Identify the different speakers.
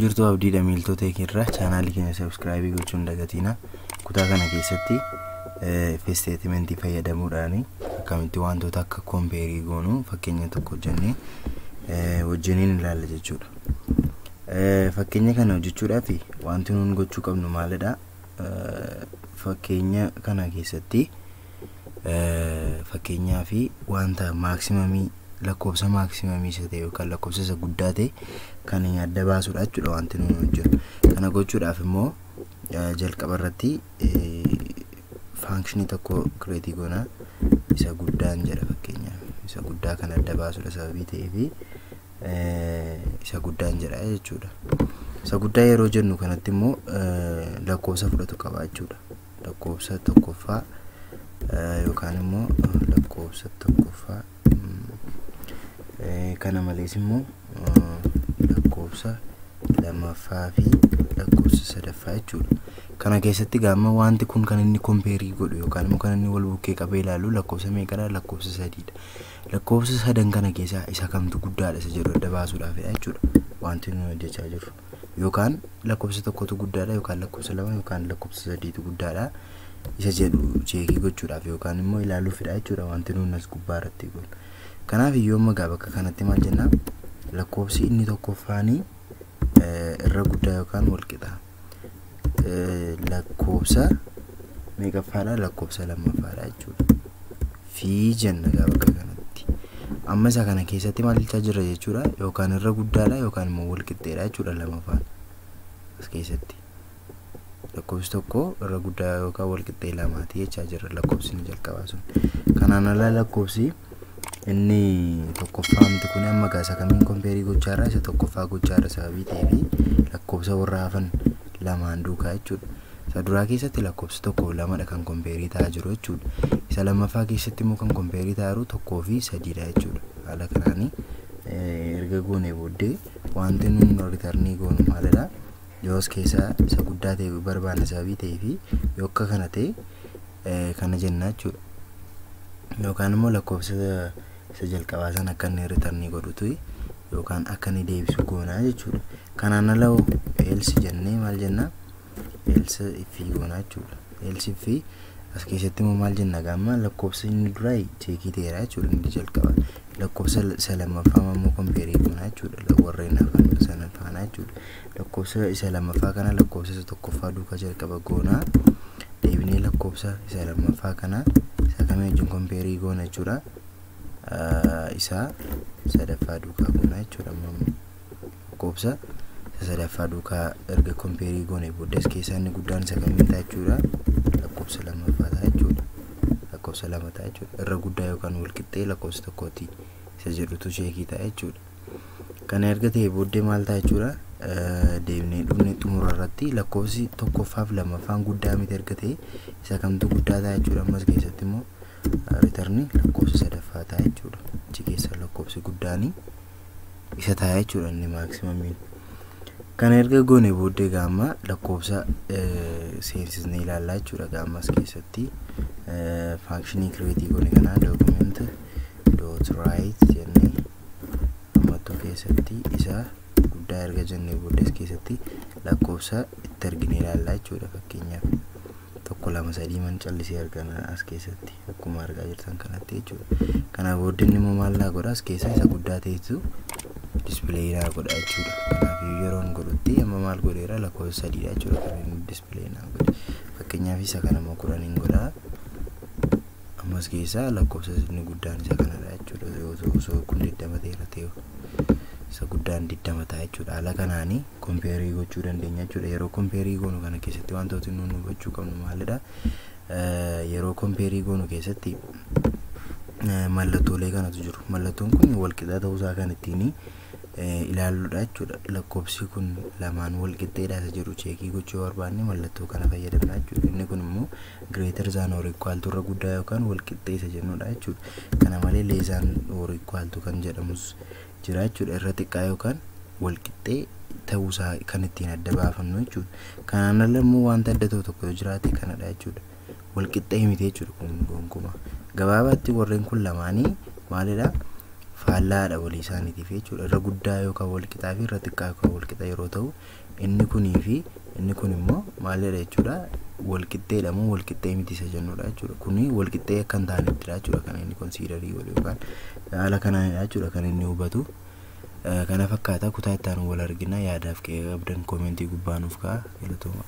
Speaker 1: Jirtuu, abdiidha. Miiltota irraa chaanaalii keenya subscribe gochuun dagatina. Kutaa kana keessatti if statement fayyadamuudhaan akkamitti wantoota akka compare goonu fakkeenya tokko hojjennee wajjiniin ilaalla jechuudha. Fakkeenya kana hojjechuudhaaf wanti nuun gochuu qabnu maalidha? Fakkeenya kana keessatti fakkeenyaa fi wanta maximum, lakkoofsa maximum isa ta'e yookaan lakkoofsa isa guddaa ta'e kan adda baasudha jechuudha wanti nuun hojjennu. Kana gochuudhaaf immoo jalqaba irratti function tokko create goona. Isa guddaan jedha. Fakkeenyaaf isa guddaa kan adda baasudha sababii ta'eefi isa guddaan jedha jechuudha. Isa guddaa yeroo jennu kanatti immoo lakkoofsa fudhatu qaba jechuudha. Lakkoofsa tokkoffaa yookaan immoo lakkoofsa tokkoffaa, kana malees immoo lakkoofsa lamaffaa fi lakkoofsa sadaffaa jechuudha. Kana keessatti gaama wanti kun kan inni compare godhu yookaan immoo kan inni wal bukkee qabee ilaalu lakkoofsa meeqadha? Lakkoofsa sadiidha. Lakkoofsa sadan kana keessaa isa kamtu guddaadha isa jedhu adda baasuudhaafidha jechuudha wanti nuyi hojjechaa jirru. Yookaan lakkoofsa tokkotu guddaadha, yookaan lakkoofsa lama, yookaan lakkoofsa sadiitu guddaadha isa jedhu check gochuudhaaf yookaan immoo ilaaluufidha jechuudha wanti nuyi as gubbaa irratti goonu. Kanaaf iyyuu amma gaa bakka kanatti maal jennaa? Lakkoofsi inni tokkoffaanii irra guddaa yookaan walqixa lakkoofsa meeqaffaadha? Lakkoofsa lammaffaadha jechuudha. Fi jenna gaa bakka kanatti. Amma isa kana keessatti maal jechaa jirra jechuudha? Yookaan irra guddaadha yookaan immoo walqixxeedha jechuudha lamaffaan as keessatti. Lakkoofsi tokko irra guddaa yookaan walqixxee lamaati jechaa jirra lakkoofsi inni jalqabaa sun. Kanaan ala lakkoofsi inni tokkoffaamti kun amma gaa isa kamiin compare gochaarra? Isa tokkoffaa gochaarra sababii ta'eefi lakkoofsa warra hafan lamaan duukaa jechuudha. Isa duraa keessatti lakkoofsa tokkoo fi lamadha kan compare ta'aa jiru jechuudha. Isa lammaffaa keessatti immoo kan compare ta'aa jiru tokkoo fi sadiidha jechuudha. Haala kanaanii erga goonee booddee wanti nuyi return goonu maalidha? Yoo as keessaa isa guddaa ta'e barbaanna sababii ta'eefi yoo akka kana ta'e kana jenna jechuudha. Yookaan immoo lakkoofsa isa jalqabaa sana akka inni return godhutu yookaan akka inni deebisu goonaa jechuudha. Kanaan ala else jennee maal jennaa? Else if goonaa jechuudha. Else if as keessatti immoo maal jenna? Gaamma lakkoofsa inni duraa check ta'eera jechuudha inni jalqaba. Lakkoofsa isa lammaffaa immoo compare goonaa jechuudha warreen hafan sana faana jechuudha. Lakkoofsa isa lammaffaa kana lakkoofsa isa tokkoffaa duukaa jalqaba goonaa. Deebinee lakkoofsa isa lammaffaa kana isa kamii wajjin compare goona jechuudha? Isa sadaffaa duukaa goona jechuudha. Lakkoofsa isa sadaffaa duukaa erga compare goone booddee as keessaa inni guddaan isa kamiin ta'a jechuudha? Lakkoofsa lammaffaa ta'a jechuudha. Lakkoofsa lama ta'a jechuudha. Irra guddaa yookaan walqixxee lakkoofsa tokkooti isa jedhutu check ta'a jechuudha. Kana erga ta'e booddee maal ta'a jechuudha? Deemnee dhufne xumura irratti lakkoofsi tokkoffaaf lammaffaan guddaa miti erga ta'e isa kamtu guddaa ta'a jechuudha? Ammas keessatti immoo return lakkoofsa sadaffaa ta'a jechuudha. Achi keessa lakkoofsi guddaanii isa ta'a jechuudha inni maximumiin. Kana erga goone booddee gaamma lakkoofsa seensisnee ilaallaa jechuudha. Gaammas keessatti function create goone kanaa document.write jennee ammattuu keessatti isa guddaa erga jennee booddees keessatti lakkoofsa itti argine ilaallaa jechuudha. Fakkeenyaaf tokko, lama, sadii man callisee argana as keessatti akkuma argaa jirtan kanatti jechuudha. Kana booddee inni immoo maal naa godha? As keessaa isa guddaa ta'etu display naa godha jechuudha. Kanaaf yeroon godhutti amma maal godheera? Lakkoofsa sadiidha jechuudha kan inni display naa godhe. Fakkeenyaaf isa kana immoo 10n godha. Ammas keessaa lakkoofsa inni guddaan isa kanadha jechuudha. Yoo osoo kun 20 ta'eera ta'e isa guddaan 20 ta'a jechuudha. Haala kanaanii compare gochuu dandeenya jechuudha. Yeroo compare goonu kana keessatti wantooti nuyi hubachuu qabnu maalidha? Yeroo compare goonu keessatti mallattoolee kanatu jiru. Mallattoon kun walqixa ta'uusaa kan ittiin ilaalluudha jechuudha. Lakkoofsi kun lamaan walqixxeedha isa jedhu check gochuu yoo barbaanne mallattoo kana fayyadamna jechuudha. Inni kun immoo greater than or equal to, irra guddaa yookaan walqixxee isa jennudha jechuudha. Kana malee less than or equal to kan jedhamus jira jechuudha. Irra xiqqaa yookaan walqixxee ta'uusaa kan ittiin adda baafannu jechuudha. Kanaan ala immoo wanta adda ta'u tokko yoo jiraate kanadha jechuudha. Walqixxee miti jechuudha kun gonkumaa. Gabaabaatti warreen kun lamaanii maalidha? Faallaadha walii isaaniitiif jechuudha. Irra guddaa yookaan wal qixaa fi irra xiqqaa yookaan wal qixa yeroo ta'u, inni kunii fi inni kun immoo maalidha jechuudha? Wal qixxeedha moo wal qixxee miti isa jennudha jechuudha. Kuni wal qixxee akka hin taanettidha jechuudha kan inni consider godhu, yookaan haala kanaanidha jechuudha kan inni hubatu. Kana fakkaata. Kutaa itti aanu wal argina. Yaadaaf qe'ee qabdan comment gubbaa nuuf ka'a. Galatooma.